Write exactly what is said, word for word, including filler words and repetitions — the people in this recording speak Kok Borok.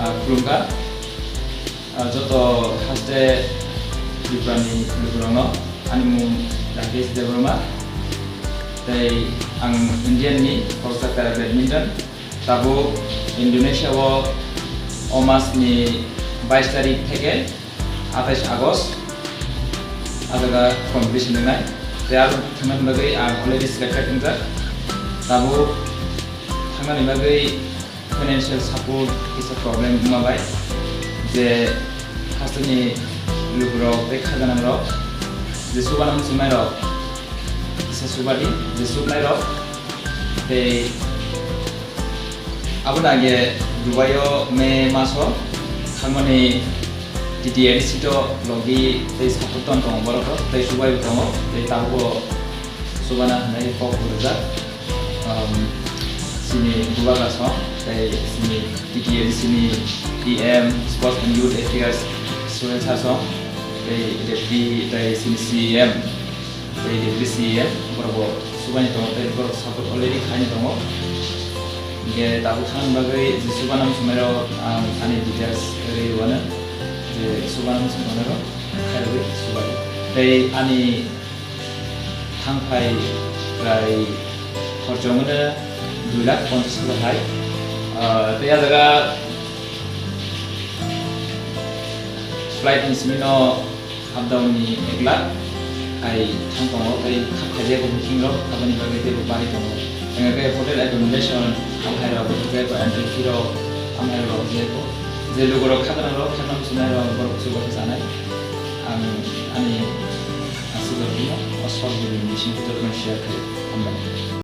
Ah, khulumkha. Ah, joto haste Tripurani lukurokno, ani mung Rakesh Debbarma. Tei ang Indian ni khoroksa para badminton. Tabuk Indonesia o o mas ni bais tarik theke atais August a jaga competition wngnai. Tei aro thangna bagwi ang already selected wngjak. Tabuk thangnani bagwi financial support kisa problem wngma bai, je hasteni lukurok tei khajanangrok, je chubanani muchungnairok kisa chubadi, je chubnairok tei aboni age Dubai o May maso thangmani T T A D C to logi tei support ton tongo borok rok tei chubai bo tongo tei tabuk bo chubana hinwi kok rijak. Um, chini bubagra song, tei chini T T A D C ni P M, Sports and Youth Affairs, Suren sir song, tei deputy, tei chini C E M, tei deputy C E M, borok bo subani tongo, tei borok support already khaini tongo. Hingke tabuk thangna bagwi je subana muchungnairok ang ani details rwi rwano, je subana muchungnairok khairogwi subai. Tei ani thangphai chwrai khorchomano dui lakh ponchas hajar hai. Ah, tei a jaga flight ni simi no up down ni ek lakh hai thang tongo, tei khap khaijak bo booking rok, aboni bagwi teibo bari tongo. Tei hotel accommodation, amhai rok, tei entry fee rok, amhai rok, je lukurok khaknang rok, khaknang sinai rok, borok chuba khe chanai. Ang ani aswk rok no o short video ni bising twi share khlai. Hambai.